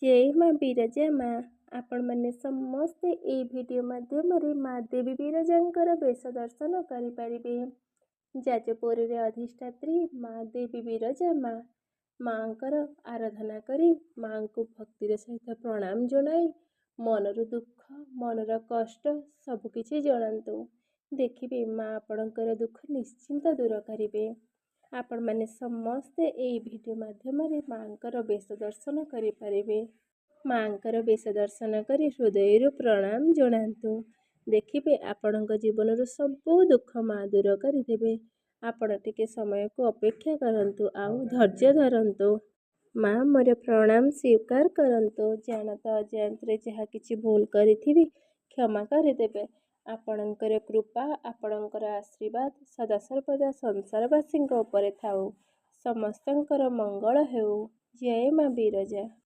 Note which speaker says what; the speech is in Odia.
Speaker 1: ଜୟ ମା ବିରଜା ମା। ଆପଣମାନେ ସମସ୍ତେ ଏଇ ଭିଡ଼ିଓ ମାଧ୍ୟମରେ ମା ଦେବୀ ବିରଜାଙ୍କର ବେଶ ଦର୍ଶନ କରିପାରିବେ। ଯାଜପୁରରେ ଅଧିଷ୍ଠାତ୍ରୀ ମା ଦେବୀ ବିରଜା ମା। ମାଙ୍କର ଆରାଧନା କରି, ମାଙ୍କୁ ଭକ୍ତିର ସହିତ ପ୍ରଣାମ ଜଣାଇ ମନରୁ ଦୁଃଖ, ମନର କଷ୍ଟ ସବୁକିଛି ଜଣାନ୍ତୁ। ଦେଖିବେ, ମା ଆପଣଙ୍କର ଦୁଃଖ ନିଶ୍ଚିନ୍ତ ଦୂର କରିବେ। ଆପଣମାନେ ସମସ୍ତେ ଏଇ ଭିଡ଼ିଓ ମାଧ୍ୟମରେ ମାଙ୍କର ବେଶ ଦର୍ଶନ କରିପାରିବେ। ମାଙ୍କର ବେଶ ଦର୍ଶନ କରି ହୃଦୟରୁ ପ୍ରଣାମ ଜଣାନ୍ତୁ। ଦେଖିବେ, ଆପଣଙ୍କ ଜୀବନରୁ ସବୁ ଦୁଃଖ ମା ଦୂର କରିଦେବେ। ଆପଣ ଟିକେ ସମୟକୁ ଅପେକ୍ଷା କରନ୍ତୁ ଆଉ ଧୈର୍ଯ୍ୟ ଧରନ୍ତୁ। ମା ମୋର ପ୍ରଣାମ ସ୍ୱୀକାର କରନ୍ତୁ। ଜାଣତ ଅଜାଣତରେ ଯାହା କିଛି ଭୁଲ କରିଥିବି, କ୍ଷମା କରିଦେବେ। ଆପଣଙ୍କର କୃପା, ଆପଣଙ୍କର ଆଶୀର୍ବାଦ ସଦାସର୍ବଦା ସଂସାରବାସୀଙ୍କ ଉପରେ ଥାଉ। ସମସ୍ତଙ୍କର ମଙ୍ଗଳ ହେଉ। ଜୟ ମା ବିରଜା।